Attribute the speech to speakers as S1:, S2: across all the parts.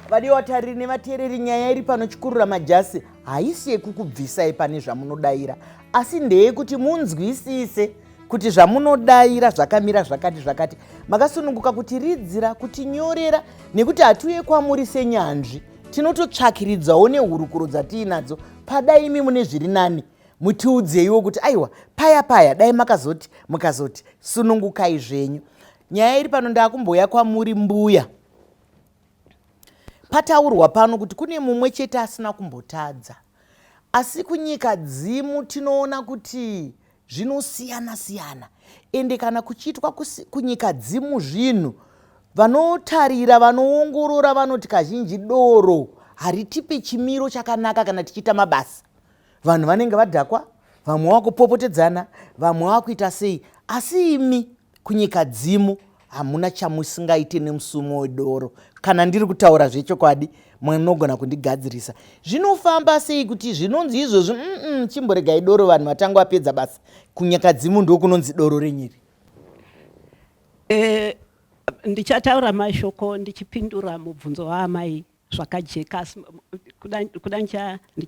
S1: Vadiwa vatariri nevateereri, nyaya iri pano Chikurura Majasi haisi yekukubvisai pane zvamunodaira, asi ndeyekuti munzwisise kuti zvamunodaira zvakamira zvakati zvakati. Makasununguka kutiridzira, kutinyorera, nekuti hatiuye kwamuri senyanzvi, tinototsvakiridzawo nehurukuro dzatiinadzo. Pada imi mune zviri nani, mutiudzeiwo kuti aiwa, paya paya dai makazoti mukazoti. Sunungukai zvenyu. Nyaya iri pano, ndaakumbouya kwamuri mbuya. Pataurwa pano kuti kune mumwe chete asina kumbotadza, asi kunyika dzimu tinoona kuti zvinosiyana siyana. Ende kana kuchiitwa kunyika dzimu zvinhu, vanotarira, vanoongorora vanoti kazhinji doro haritipe chimiro chakanaka kana tichiita mabasa. Vanhu vanenge vadhakwa, vamwe vakupopotedzana, vamwe vakuita sei. Asi imi kunyika dzimu hamuna chamusingaite nemusumo wedoro. Kana ndiri kutaura zvechokwadi, munogona kundigadzirisa. Zvinofamba sei kuti zvinonzi izvozvi, chimboregai doro vanhu vatanga vapedza basa? Kunyika dzimu ndokunonzi doro renyiri.
S2: Ndichataura mashoko ndichipindura mubvunzo waamai zvakajeka, asi kuda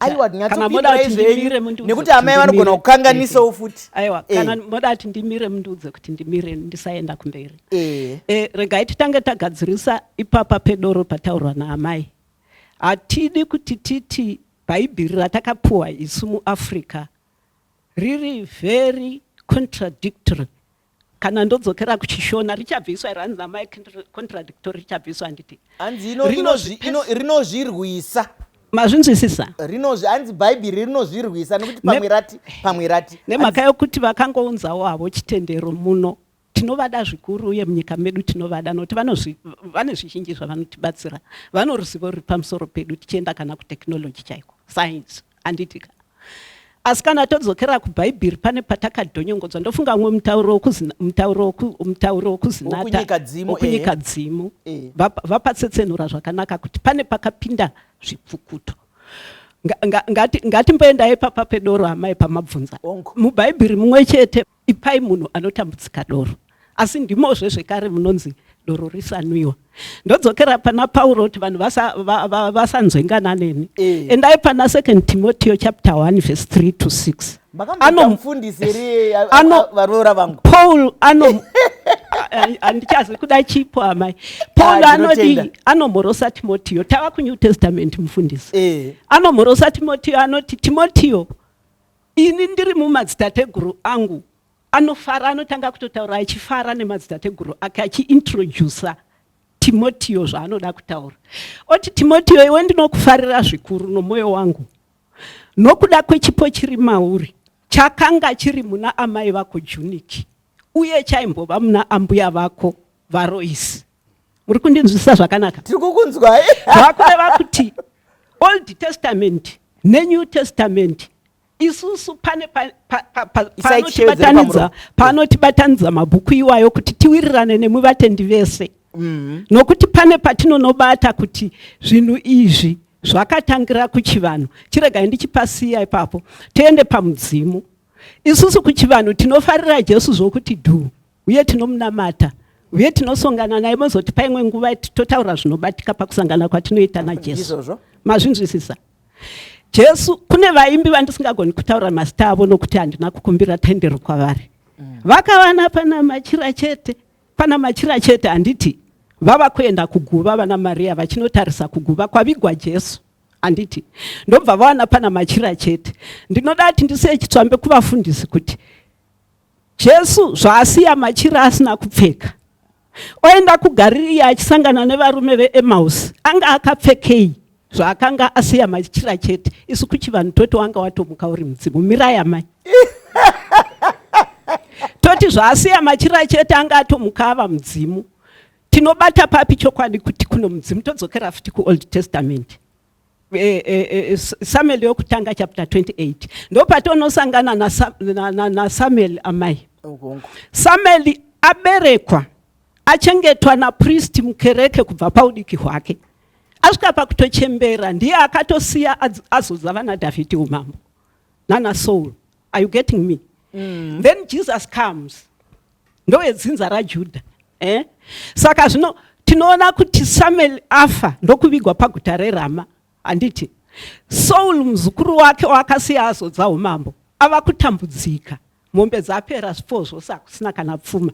S1: Aiwa, nyatsopindurai zvenyu, nekuti amai vanogona kukanganisawo futi.
S2: Aiwa, kana moda kuti ndimire, mundiudze kuti ndimire, ndisaenda kumberi. Regai titange tagadzirisa ipapa pedoro pataurwa naamai. Hatidi kuti titi Bhaibheri ratakapuwa isu muAfrica riri very contradictory. Kana ndodzokera kuChishona, richabviswa here? Hanzi namai contradictory, richabviswa, handiti?
S1: Hanzi rinozvirwisa.
S2: Mazvinzwisisa?
S1: Hanzi Bhaibheri rinozvirwisa nekuti pamwe rati, pamwe rati.
S2: Nemhaka yokuti vakangounzawo havo chitendero muno. Tinovada zvikuru, uye munyika medu tinovada nokuti vane zvizhinji zvavanotibatsira. Vano ruzivo ruri pamusoro pedu, tichienda kana kutechnology chaiko, science, handitika? Asi kana todzokera kuBhaibheri, pane patakadhonyongodzwa. Ndofunga umwe mutauro wokuZinata, wokunyika dzimu, vapatsetsenura zvakanaka kuti pane pakapinda zvipfukuto. Ngatimboendai papa pedoro, amai, pamabvunza. MuBhaibheri mumwe chete, ipai munhu anotambudzika doro, asi ndimozve zvekare munonzi doro risanwiwa. Ndodzokera pana Pauro kuti vanhu vasanzwengana neni. Endai pana Second Timoteo chapter 1 verse 3 to 6.
S1: Makamufundisi here, varoora vangu?
S2: Paul ano, handichazi kuda chipo, amai. Paul anoti, anomhorosa Timoteo. Tava kuNew Testament, mufundisi. Anomhorosa Timoteo, anoti, "Timoteo, ini ndiri mumadzitateguru angu." Anofara, anotanga kutotaura achifara nemadzitateguru ake, achiintrodusa Timoteo zvaanoda kutaura. Oti, "Timoteo, iwe ndinokufarira zvikuru nomwoyo wangu nokuda kwechipo chiri mauri, chakanga chiri muna amai vako Juniki uye chaimbova muna ambuya vako vaRoisi." Muri kundinzwisisa zvakanaka?
S1: Tiri kukunzwai.
S2: Zvakureva kuti Old Testament neNew Testament, isusu pane panotibatanidza mabhuku iwayo kuti tiwirirane nemwi vatendi vese, nokuti pane patinonobata kuti zvinhu izvi zvakatangira kuchivanhu. Chiregai ndichipasiya ipapo, tiende pamudzimu. Isusu kuchivanhu tinofarira Jesu zvokuti dhu, uye tinomunamata, uye tinosongana naye. Mozoti paimwe nguva totaura zvinobatika pakusangana kwatinoita naJesu. Mazvinzwisisa? Jesu, kune vaimbi vandisingagoni kutaura mazita avo nokuti handina kukumbira tendero kwavari. Vakavana pana machira chete, pana machira chete, handiti? Vava kuenda kuguva, vana Mariya vachinotarisa kuguva kwavigwa Jesu, handiti? Ndobva vawana pana machira chete. Ndinoda kuti ndisiye chitsvambe kuvafundisi kuti Jesu zvaasiya machira asina kupfeka, oenda kuGaririya achisangana nevarume veEmausi, anga akapfekei zvaakanga asiya machira chete? Isu kuchivanhu toti wanga watomuka uri mudzimu. Mirai, amai. Toti zvaasiya machira chete, anga atomuka ava mudzimu. Tinobata papi chokwadi kuti kuno mudzimu? Todzokera futi kuOld Testament, Samuel yokutanga chapter 28, ndopatonosangana naSamuel, amai. Samuel aberekwa, achengetwa napristi mukereke kubva paudiki hwake, asvika pakutochembera, ndiye akatosiya azodza vana Dhavhidhi umambo nana Saul. Are you getting me? Then Jesus comes, ndowedzinza raJudha, eh? Saka zvino Tinoona kuti Samuel afa ndokuvigwa paguta reRama, handiti? Saul muzukuru wake waakasiya azodza umambo ava kutambudzika, mombe dzapera, zvipfuwo zvose, hakusina kana pfuma.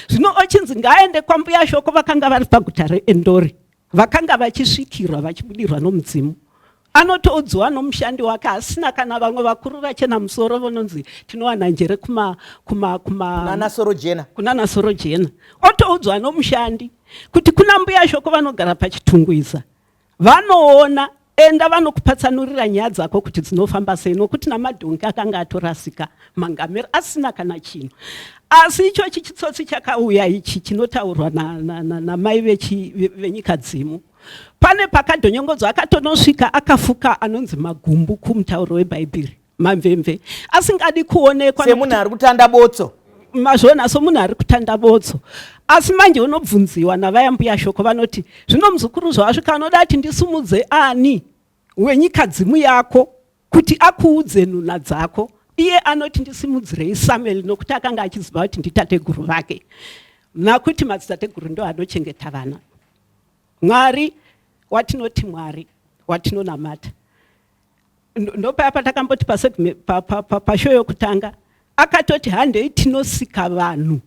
S2: Zvino ochinzi ngaaende kwambuya Shoko vakanga vari paguta reEndori, vakanga vachisvikirwa vachibudirwa nomudzimu. Anotoudziwa nomushandi wake asina kana vamwe vakuru vachena musoro vononzi tinowana njere kuma kuma kuma
S1: kunana sorojena,
S2: kunana sorojena. Otoudzwa nomushandi kuti kuna mbuya Shoko vanogara paChitungwiza, vanoona, enda vanokupatsanurira nyaya dzako kuti dzinofamba sei, nokuti namadhongi akanga atorasika, mangamera asina kana chinhu. Asi ichochi chitsotsi chakauya ichi chinotaurwa namai venyika dzimu, pane pakadhonyongodzwa akatonosvika akafuka anonzi magumbu kumutauro weBhaibheri, mamvemve, asingadi kuonekwa
S1: semunhu ari kutanda botso.
S2: Mazvona, somunhu ari kutanda botso. Asi manje unobvunziwa navaya mbuya Shoko, vanoti zvino muzukuru zvawasvika anoda ati ndisumudze ani wenyika dzimu yako kuti akuudze nhuna dzako? Iye anoti ndisimudzirei Samuel, nokuti akanga achiziva kuti nditateguru vake, nakuti madzitateguru ndo anochengeta vana. Mwari watinoti Mwari watinonamata, ndopaya patakamboti pashow yokutanga, akatoti handei tinosika vanhu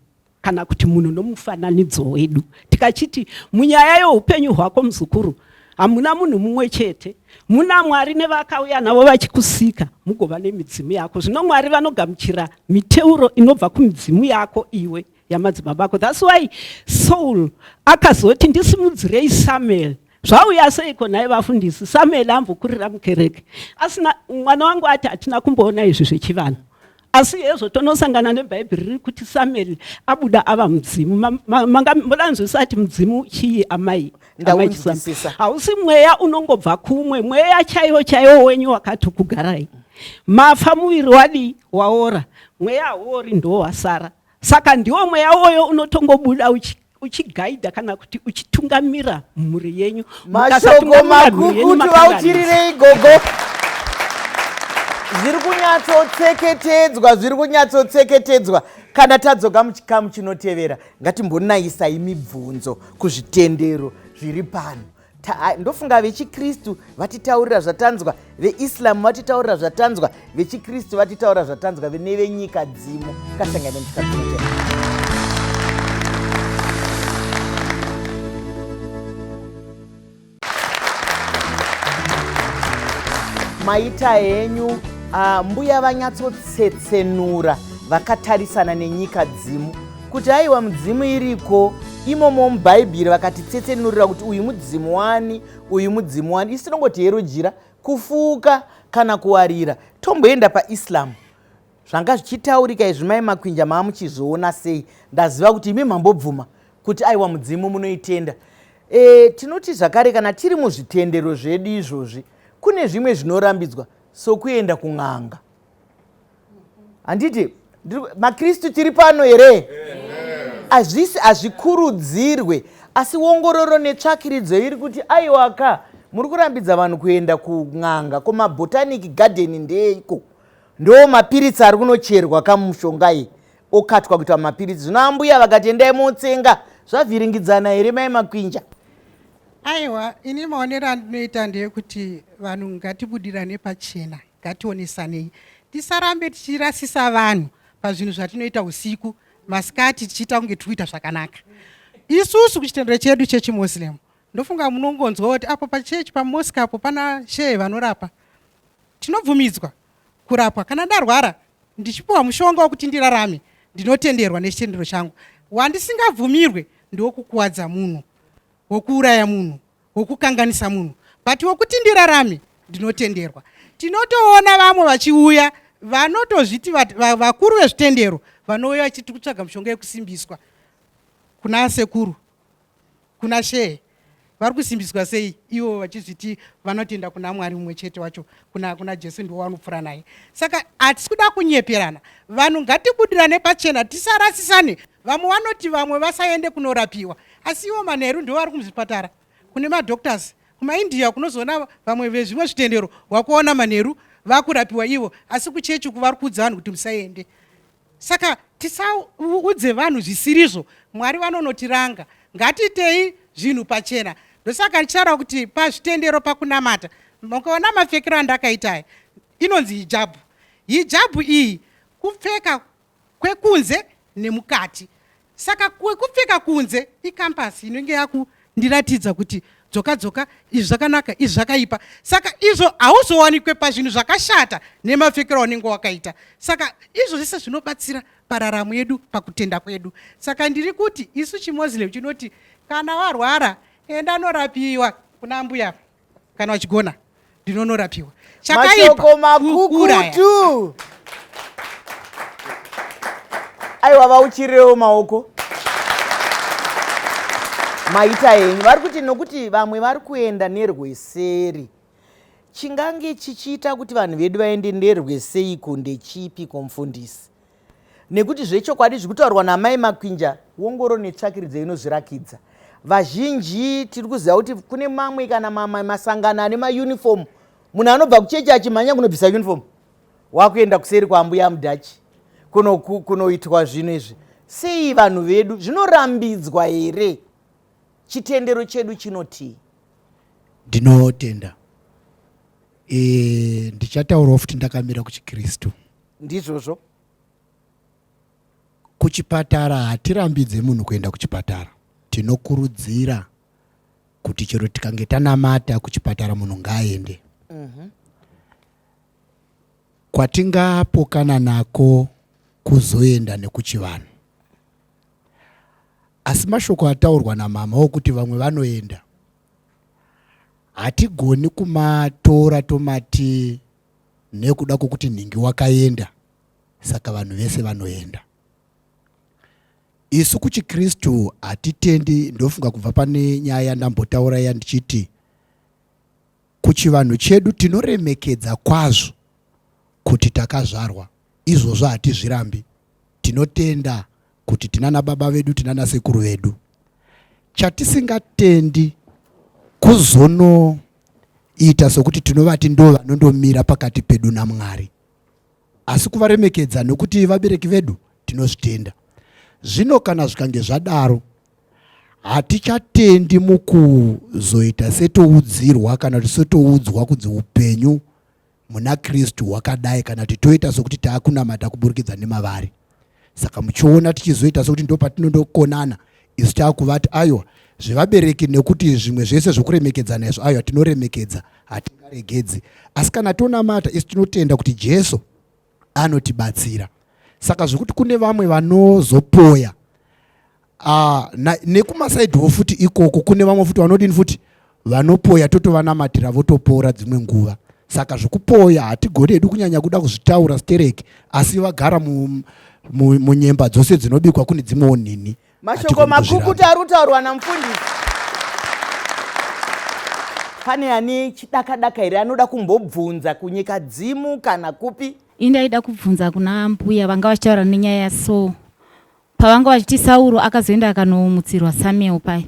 S2: kana kuti munhu nomufananidzo wedu. Tikachiti munyaya youpenyu hwako muzukuru, hamuna munhu mumwe chete, muna Mwari nevakauya navo vachikusika, mugova nemidzimu yako. Zvino Mwari vanogamuchira miteuro inobva kumidzimu yako iwe yamadzibaba ako. That's why Saul akazoti ndisimudzirei Samuel. Zvauya seiko nhai vafundisi? Samuel ambokurira mukereke asina mwana wangu ati hatina kumboona izvi zvechivanhu, asi hezvo tonosangana neBhaibheri riri kuti Samuel abuda ava mudzimu. Manga mudanzwisisa ati mudzimu chii, amai?
S1: Ndaunzwisisa.
S2: Hausi mweya unongobva kumwe, mweya chaiwo chaiwo wenyu wakatokugarai. Mafa, muviri wadii? Waora. Mweya hauori, ndo wasara. Saka ndiwo mweya woyo unotongobuda uchigaidha kana kuti uchitungamira mhuri yenyu.
S1: Mashoko makukutu, vauchirirei gogo. Zviri kunyatsotseketedzwa, zviri kunyatsotseketedzwa. Kana tadzoka muchikamu chinotevera, ngatimbonayisai mibvunzo kuzvitendero zviri pano. Ndofunga vechiKristu vatitaurira zvatanzwa, veIslam vatitaurira zvatanzwa, vechikristu vatitaurira zvatanzwa, nevenyika dzimu. Kasangane muchikamu chinotevera. Maita henyu, mbuya vanyatsotsetsenura vakatarisana nenyika dzimu kuti aiwa, mudzimu iriko imomo muBhaibheri. Vakatitsetsenurira kuti uyu mudzimu wani, uyu mudzimu wani. Isi tinongoti hero jira kufuka kana kuwarira. Tomboenda paIslam. Zvanga zvichitaurika izvi, mai Makwinja, maa muchizviona sei? Ndaziva kuti imi mambobvuma kuti aiwa, mudzimu munoitenda. Tinoti zvakare kana tiri muzvitendero zvedu izvozvi, kune zvimwe zvinorambidzwa sokuenda kun'anga, handiti? MaKristu tiri pano here? Hazvisi, hazvikurudzirwe, asi ongororo netsvakiridzo iri kuti aiwaka, muri kurambidza vanhu kuenda kun'anga, kumabotanic garden ndeiko? Ndo mapiritsi ari kunocherwa kamushonga iyi okatwa kuitwa mapiritsi. Zvino ambuya vakati endai motsenga, zvavhiringidzana here, mai Makwinja?
S3: Aiwa, ini maonero andinoita ndeyekuti vanhu ngatibudirane pachena, ngationesanei, tisarambe tichirasisa vanhu pazvinhu zvatinoita usiku, masikati tichiita kunge tiri kuita zvakanaka. Isusu kuchitendero chedu chechiMuslim, ndofunga munongonzwa kuti apo pachechi, pamosque apo, pana shehe vanorapa. Tinobvumidzwa kurapwa. Kana ndarwara ndichipiwa mushonga wekuti ndirarame, ndinotenderwa nechitendero changu. Wandisingabvumirwe ndewokukuwadza munhu, wokuuraya munhu, wokukanganisa munhu, but wokuti ndirarame ndinotenderwa. Tinotoona vamwe vachiuya vanotozviti vakuru vezvitendero, vanouya vachiti kutsvaga mushonga yekusimbiswa kuna sekuru, kuna shehe. Vari kusimbiswa sei ivo vachizviti vanotenda kuna Mwari mumwe chete wacho, kuna Jesu ndiwo vanopfuura naye? Saka hatisi kuda kunyeperana. Vanhu ngatibudirane pachena, tisarasisane. Vamwe vanoti vamwe vasaende kunorapiwa, asi ivo manheru ndivo vari kumuzvipatara kune madoctors. KumaIndia kunozoona vamwe vezvimwe zvitendero wakuona manheru vakurapiwa ivo, asi kuchechi kuvari kuudza vanhu kuti musaende. Saka tisaudze vanhu zvisirizvo, Mwari vanonotiranga. Ngatiitei. zvinhu pachena. Ndosaka ndichitaura kuti pazvitendero pakunamata, mukaona mapfekero andakaita aya, inonzi hijabhu. Hijabhu iyi kupfeka kwekunze nemukati. Saka kwekupfeka kunze icampus inenge yakundiratidza kuti dzoka dzoka, izvi zvakanaka, izvi zvakaipa. Saka izvo hauzowanikwe pazvinhu zvakashata nemapfekero aunenge wakaita. Saka izvo zvese zvinobatsira pararamo yedu, pakutenda kwedu. Saka ndiri kuti isu chiMuslim chinoti kana warwara enda norapiwa kuna mbuya, kana wachigona ndinonorapiwa.
S1: Mashoko makukutu. Aiwa, vauchirewo maoko, maita henyu. Vari kuti nokuti vamwe vari kuenda nerweseri. Chingange chichiita kuti vanhu vedu vaende nerweseiko ndechipi, komufundisi? Nekuti zvechokwadi zviri kutaurwa namai Makwinja, wongoro netsvakiridzo inozvirakidza. Vazhinji tiri kuziva kuti kune mamwe kana masangano ane mauniform. Munhu anobva kuchechi achimhanya kunobvisa uniform, wakuenda kuseri kwaambuya Mudhachi kunoitwa zvinhu izvi. Sei vanhu vedu zvinorambidzwa here? Chitendero chedu chinotii?
S4: Ndinotenda. Ndichataurawo futi ndakamira kuchiKristu.
S1: Ndizvozvo.
S4: Kuchipatara hatirambidze munhu kuenda kuchipatara. Tinokurudzira kuti chero tikange tanamata kuchipatara munhu ngaaende. Kwatingapokana nako kuzoenda nekuchivanhu. Asi mashoko ataurwa namama okuti vamwe vanoenda, hatigoni kumatora tomati nekuda kwokuti nhingi wakaenda saka vanhu vese vanoenda. Isu kuchiKristu hatitendi, ndofunga kubva pane nyaya yandambotaura iya ndichiti kuchivanhu chedu tinoremekedza kwazvo kuti takazvarwa, izvozvo hatizvirambi. Tinotenda kuti tinana baba vedu, tinana sekuru vedu. Chatisingatendi kuzonoita sokuti tinovati ndo vanondomira pakati pedu naMwari, asi kuvaremekedza nokuti vabereki vedu tinozvitenda. Zvino kana zvikange zvadaro, hatichatendi mukuzoita setoudzirwa kana kuti setoudzwa kunzi upenyu muna Kristu hwakadai, kana kuti toita sokuti taakunamata kuburikidza nemavari. Saka muchiona tichizoita sokuti ndo patinondokonana isu taakuvati aiwa zvevabereki, nekuti zvimwe zvese zvokuremekedzana izvo aiwa tinoremekedza, hatingaregedzi. Asi kana tonamata isu tinotenda kuti Jesu anotibatsira. Saka zvekuti kune vamwe vanozopoya nekumasaidiwo futi ikoko kune vamwe futi vanodini futi vanopoya, totovanamatira votopora dzimwe nguva. Saka zvekupoya hatigoni hedu kunyanya kuda kuzvitaura stereki, asi vagara munyemba dzose dzinobikwa kune dzimwewo nhinhi.
S1: Mashoko makukutu ari kutaurwa namufundisi. Pane ane chidakadaka here anoda kumbobvunza kunyika dzimu kana kupi?
S5: Ini ndaida kubvunza kuna mbuya vanga vachitaura nenyaya yaSaul. Pavanga vachiti Sauro akazoenda akanomutsirwa Samuel paya.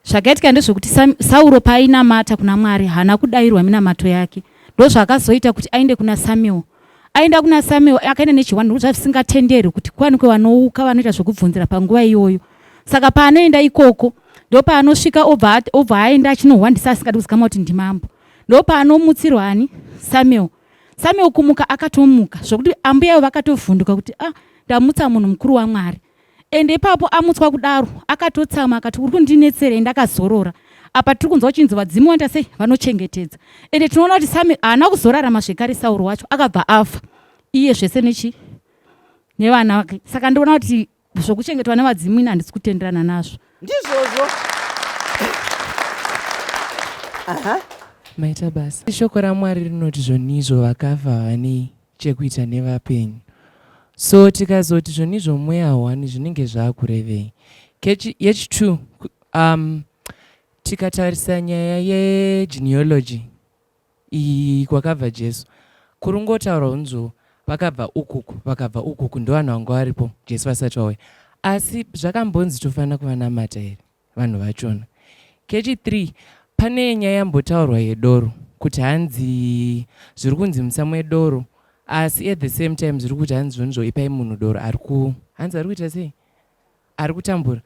S5: Zvakaitika ndezvekuti Sauro paainamata kuna Mwari haana kudairwa minamato yake. Ndozvaakazoita kuti aende kuna Samuel. Aenda kuna Samuel akaenda nechiwani nokuti zvavisingatenderwi kuti kuwanikwe vanouka vanoita zvekubvunzira panguva iyoyo. Saka paanoenda ikoko ndopaanosvika obva aenda achinohwandisa asingadi kuzikamwa kuti ndimambo. Ndopaanomutsirwa ani? Samuel. Samuel kumuka akatomuka zvokuti ambuya vakatovhunduka kuti ah, ndamutsa munhu mukuru waMwari. Ende ipapo amutswa kudaro akatotsamwa akati uri kundinetserei ndakazorora. Apa tiri kunzwa uchinzi vadzimu vanoita sei vanochengetedza. Ende tinoona kuti Samuel haana kuzorarama zvekare Sauro wacho akabva afa iye zvese nechi nevana vake. Saka ndinoona kuti zvokuchengetwa nevadzimu ini handisi kutenderana nazvo.
S1: Ndizvozvo.
S6: Aha. Maita basa. Shoko raMwari rinoti zvonizvo vakafa havanei chekuita nevapenyu. So tikazoti zvonizvo mweya hwani zvinenge zvaakurevei. Yechi2 tikatarisa nyaya yegenealogy iyi kwakabva Jesu, kurungotaurwa hunzvo vakabva ukuku vakabva ukuku ndovanhu vanga varipo Jesu vasati vauya. Asi zvakambonzi tofanira kuvanamata here vanhu vachona? Kechi3 pane nyaya yambotaurwa yedoro kuti hanzi zviri kunzi musamwe doro, asi at the same time zviri kuti hanzi zvonizvo ipai munhu doro ari ku hanzi ari kuita sei, ari kutambura.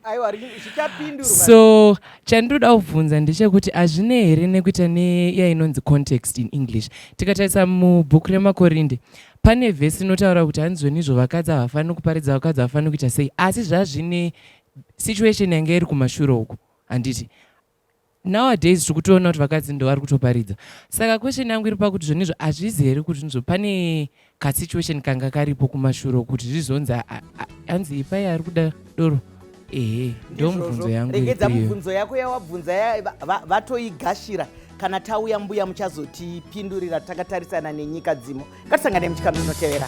S1: Aiwa, zvichapindurwa.
S6: So chandinoda kubvunza ndechekuti hazvine here nekuita neiya inonzi context in English. Tikatarisa mubhuku remaKorinde pane vhesi inotaura kuti hanzonizvo vakadzi havafaniri kuparidza, vakadzi havafaniri kuita sei, asi zvazvine situation yanga iri kumashure uku, handiti? Nowadays tiri kutoona kuti vakadzi ndovari kutoparidza. Saka question yangu iri pakuti zvonizvo hazvizi here kuti zvonizvo pane kasituation kanga karipo kumashure kuti zvizonzi hanzi ipai ari kuda doro. Ehe, ndo mubvunzo yangu.
S1: Regedza mubvunzo yako yawabvunza vatoigashira. Kana tauya mbuya muchazotipindurira takatarisana nenyika dzimo. Ngatisangane muchikamu chinotevera.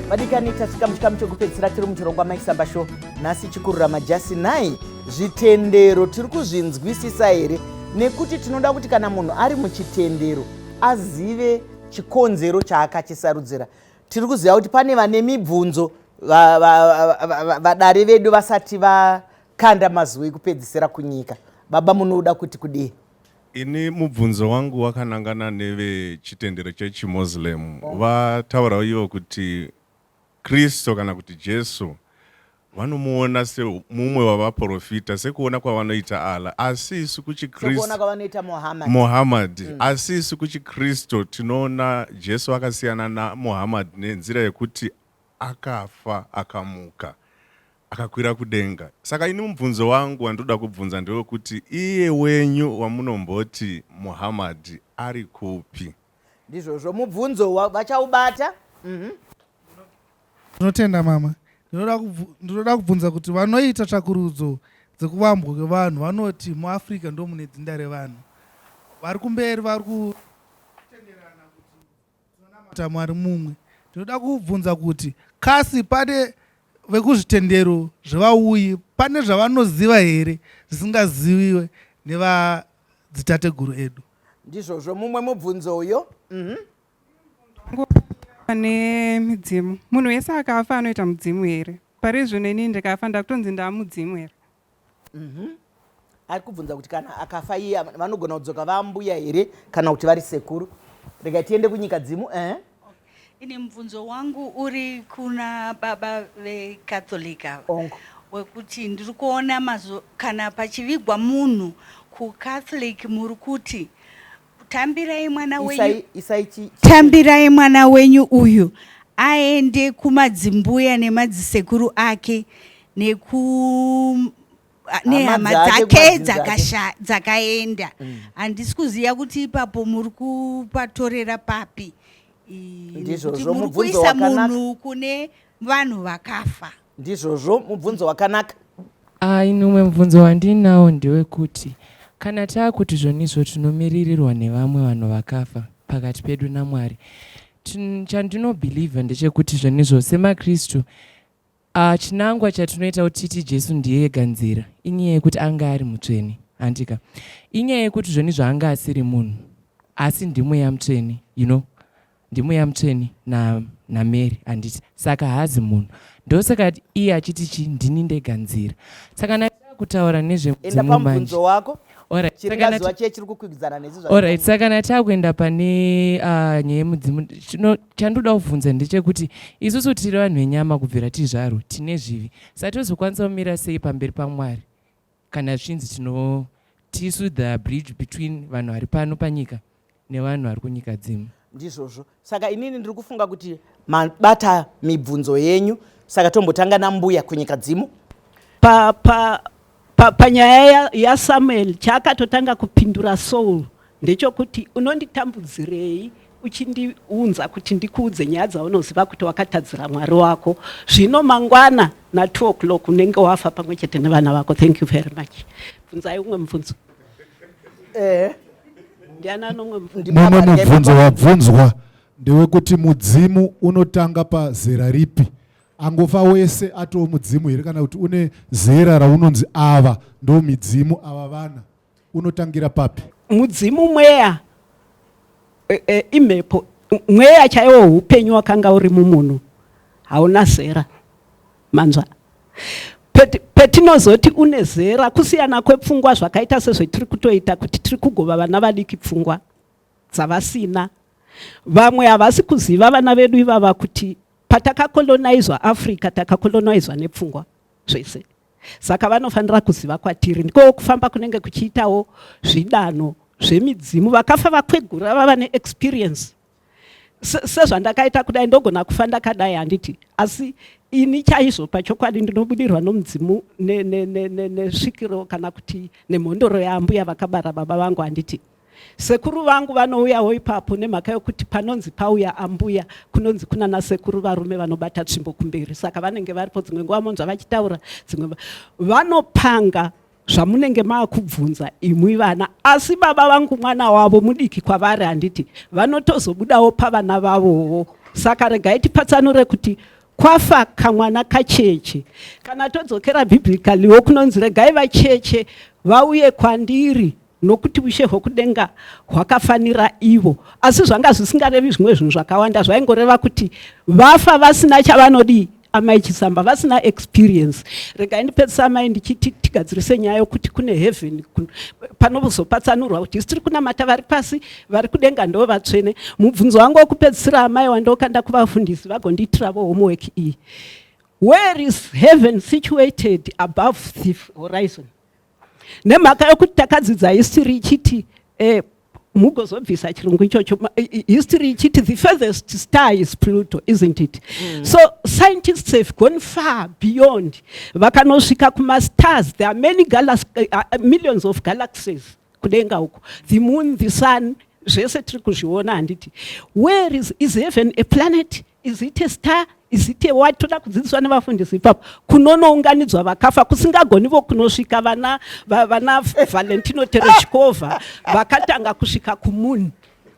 S1: Vadikani, tasvika muchikamu chekupedzisira tiri muchirongwa Maisamba Show. Nhasi chikurura majasi nhai, zvitendero tiri kuzvinzwisisa here? Nekuti tinoda kuti kana munhu ari muchitendero azive chikonzero chaakachisarudzira. Tiri kuziva kuti pane vane mibvunzo, vadare vedu vasati vakanda mazuva ekupedzisira kunyika. Baba, munoda kuti kudii?
S7: Ini mubvunzo wangu wakanangana nevechitendero chechiMoslem. Vataurawo ivo kuti Kristu kana kuti Jesu vanomuona semumwe wavaprofita sekuona kwavanoita Allah, asi isu
S1: kuchiKristu kwavanoita
S7: Muhammad. Muhammad. Asi isu kuchiKristu tinoona Jesu akasiyana naMuhammad nenzira yekuti akafa akamuka akakwira kudenga. Saka ini mubvunzo wangu wandinoda kubvunza ndewekuti iye wenyu wamunomboti Muhammad ari kupi?
S1: Ndizvozvo, mubvunzo vachaubata.
S8: Ndinotenda mama. Ndinoda kubvunza kuti vanoita tsvakurudzo dzekuvambwa kwevanhu vanoti muAfrica ndomune dzinda revanhu vari kumberi vari kutenderana kuti tinonamata Mwari mumwe. Ndinoda kubvunza kuti kasi pane vekuzvitendero zvevauyi pane zvavanoziva here zvisingaziviwe nevadzitateguru edu?
S1: Ndizvozvo, mumwe mubvunzo uyo.
S9: Nemidzimu, munhu wese akafa anoita mudzimu here? Pari zvino inini ndikafa ndakutonzi ndaamudzimu here?
S1: Ari kubvunza kuti kana akafa iye vanogona kudzoka vambuya here kana kuti vari sekuru. Regai tiende kunyika dzimu.
S10: Ini mubvunzo wangu uri kuna baba veCatholic ava wekuti ndiri kuona kana pachivigwa munhu kuCatholic muri kuti tambirai mwana wenyu, tambirai mwana wenyu uyu aende kumadzimbuya nemadzisekuru ake neku nehama dzake dzakaenda. Handisi kuziva kuti ipapo muri kupatorera papi.
S1: Ndizvozvo,
S10: muri kuisa munhu kune vanhu vakafa.
S1: Ndizvozvo, mubvunzo wakanaka.
S6: Ini umwe mubvunzo wandinawo ndewekuti kana taakuti zvonizvo tinomiririrwa nevamwe vanhu vakafa pakati pedu naMwari, chandinobhilivha ndechekuti zvonizvo semaKristu chinangwa chatinoita kuti titi Jesu ndiye ega nzira inyaya yekuti anga ari mutsvene, handika? Inyaya yekuti zvonizvo anga asiri munhu asi ndimweya mutsvene, you know, ndimweya mutsvene naMary, handiti? Saka haazi munhu, ndosaka iye achiti chi ndini ndega nzira. Saka kutaura nezvemudzimu
S1: manje wako.
S6: Alright, saka kana takuenda pane nyaya yemudzimu, chandoda kubvunza ndechekuti isusu tiri vanhu venyama kubvira tizvarwa tine zvivi, saka tozokwanisa kumira sei pamberi paMwari kana zvichinzi tino tisu the bridge between vanhu vari pano panyika nevanhu vari kunyika dzimu?
S1: Ndizvozvo. Saka inini ndiri kufunga kuti mabata mibvunzo yenyu, saka tombotanga nambuya kunyika dzimu.
S2: Panyaya yaSamuel, chaakatotanga kupindura Saul ndechokuti unonditambudzirei uchindiunza kuti ndikuudze nyaya dzaunoziva kuti wakatadzira Mwari wako. Zvino mangwana na 2 o'clock unenge wafa pamwe chete nevana vako. Thank you very much. Bvunzai umwe mubvunzo. Ndiani anomwe mubvunzo?
S11: Mumwe mubvunzo wabvunzwa ndewekuti mudzimu unotanga pazera ripi? Angofa wese atoo mudzimu here kana kuti une zera raunonzi ava ndo midzimu, ava vana? Unotangira papi?
S2: Mudzimu mweya, imhepo. Mweya chaiwo upenyu wakanga uri mumunhu hauna zera, manzwa? Petinozoti une zera, kusiyana kwepfungwa zvakaita sezvetiri kutoita kuti tiri kugova vana vadiki pfungwa dzavasina. Vamwe havasi kuziva vana vedu ivava kuti patakakolonizwa Africa takakolonizwa nepfungwa zvese. Saka vanofanira kuziva kwatiri. Ndiko kufamba kunenge kuchiitawo zvidanho zvemidzimu. Vakafa vakwegura vava neexperience sezvandakaita kudai ndogona kufa ndakadai handiti asi ini chaizvo pachokwadi ndinobudirwa nomudzimu nesvikiro ne, ne, ne kana kuti nemhondoro yaambuya vakabara baba vangu handiti sekuru vangu vanouyawo ipapo nemhaka yokuti panonzi pauya ambuya kunonzi kuna nasekuru varume vanobata tsvimbo kumberi saka vanenge varipo dzimwe nguva monzwa vachitaura dzimwe vanopanga zvamunenge maakubvunza imwi vana asi baba vangu mwana wavo mudiki kwavari handiti vanotozobudawo pavana vavowo saka regai tipatsanure kuti kwafa kamwana kacheche kana todzokera biblicallywo kunonzi regai vacheche vauye kwandiri nokuti ushe hwokudenga hwakafanira ivo asi zvanga zvisingarevi zvimwe zvinhu zvakawanda zvaingoreva kuti vafa vasina chavanodii amai chisamba vasina experience regai ndipedzisa amai ndichiti tigadzirise nyaya yokuti kune heaven panozopatsanurwa kuti isu tiri kunamata vari pasi vari kudenga ndo vatsvene mubvunzo wangu wokupedzisira amai wandokanda kuvafundisi vagondiitiravo homework iyi where is heaven situated above the horizon nemhaka yokuti takadzidza history ichiti eh, mugozobvisa chirungu ichocho history ichiti the furthest star is pluto isn't it mm. so scientists have gone far beyond vakanosvika kumastars there are many galax millions of galaxies kudenga uko the moon the sun zvese tiri kuzviona handiti where is, is heaven a planet is it a star is it a what toda kudzidziswa nevafundisi ipapo kunonounganidzwa vakafa kusingagonivo kunosvika vana vana valentino tereshkova vakatanga kusvika kumoon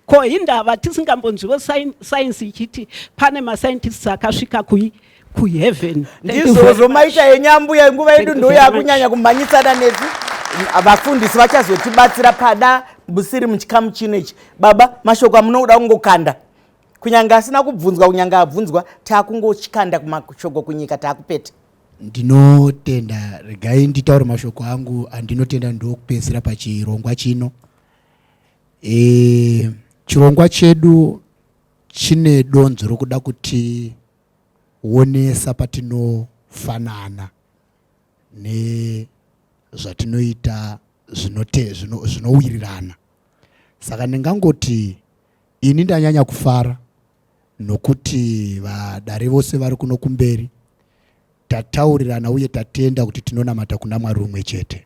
S2: ko hindava tisingambonzwivo sainsi ichiti pane mascientists akasvika kui kuheaven
S1: ndizvozvo maita henyu ambuya nguva yedu ndoyakunyanya kumhanyisana nesu vafundisi vachazotibatsira pada musiri muchikamu chino ichi baba mashoko amunoda kungokanda kunyange asina kubvunzwa kunyange abvunzwa takungochikanda kumashoko kunyika takupeta
S4: ndinotenda regai nditaure mashoko angu andinotenda ndokupedzisira pachirongwa chino e, chirongwa chedu chine donzvo rokuda kutionesa patinofanana nezvatinoita zvinowirirana zvino saka ndingangoti ini ndanyanya kufara nokuti vadare vose vari kuno kumberi tataurirana uye tatenda kuti tinonamata kuna mwari umwe chete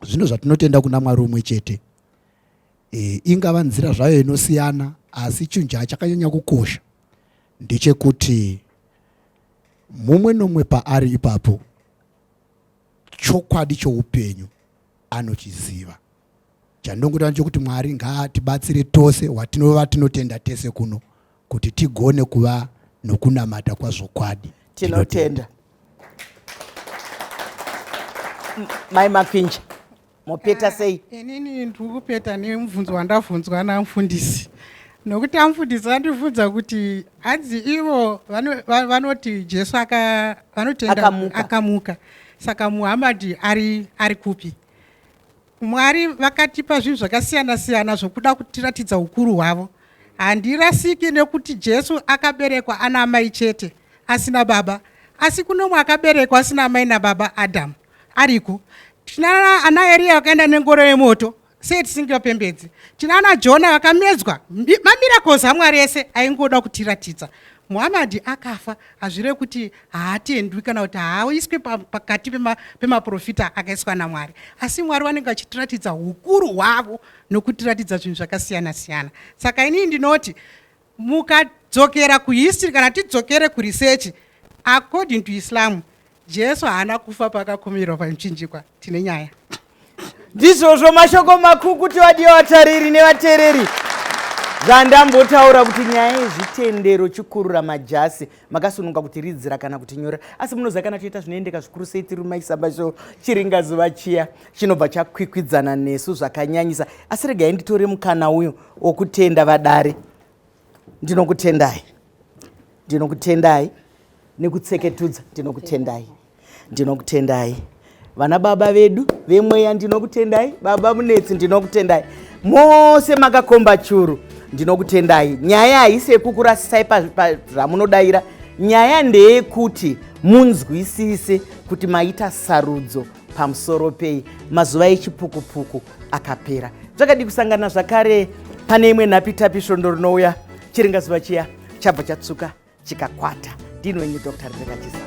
S4: zvino zvatinotenda kuna mwari umwe chete e, ingava nzira zvayo inosiyana asi chinhu chachakanyanya kukosha ndechekuti mumwe nomwe paari ipapo chokwadi choupenyu anochiziva chandongoda ndechekuti mwari ngaatibatsire tose watinova tinotenda tese kuno kuti tigone kuva nokunamata kwazvokwadi
S1: tinotenda mai makwinja mopeta sei
S3: inini ndiri kupeta nemubvunzo wandabvunzwa namufundisi nokuti amufundisi vandibvunza kuti hanzi ivo vanoti jesu vanotenda akamuka saka muhamadi ari, ari kupi Mwari vakatipa zvinhu zvakasiyana siyana zvokuda kutiratidza ukuru hwavo. Handirasiki nekuti Jesu akaberekwa ana amai chete asina baba, asi kune umwe akaberekwa asina amai nababa, Adamu ariko. Tina ana Eriya vakaenda nengoro yemoto, sei tisingavapembedzi? Tina ana Jona vakamedzwa, mamiracles aMwari ese aingoda kutiratidza. Muhammad akafa hazvirevi kuti haatendwi kana kuti haaiswi pakati pemaprofita akaiswa naMwari, asi Mwari vanenge vachitiratidza ukuru hwavo nokutiratidza zvinhu zvakasiyana siyana. Saka inini ndinoti mukadzokera kuhistory kana tidzokere kuresearch according to Islam Jesu haana kufa paakakomerwa pamuchinjikwa. Tine nyaya.
S1: Ndizvozvo mashoko makukutu vadiwa vatariri nevateereri. Zvandambotaura kuti nyaya yezvitendero chikurura majasi makasununga kuti ridzira kana kuti nyora asi munoziva kana toita zvinoendeka zvikuru sei tiri maisamba show chiringazuva chiya chinobva chakwikwidzana nesu zvakanyanyisa asi regai nditore mukana uyu wokutenda vadare ndinokutendai ndinokutendai nekutseketudza ndinokutendai. Ndinokutendai vana baba vedu vemweya, ndinokutendai baba Munetsi, ndinokutendai mose makakomba churu, ndinokutendai. Nyaya haisi yekukurasisai pazvamunodayira, nyaya ndeyekuti munzwisise kuti maita sarudzo pamusoro pei. Mazuva echipukupuku akapera. Zvakadi kusangana zvakare pane imwe nhapitapi svondo rinouya. Chiringazuva chiya chabva chatsvuka chikakwata. Ndini wenyu Dr Rebecca Chisa.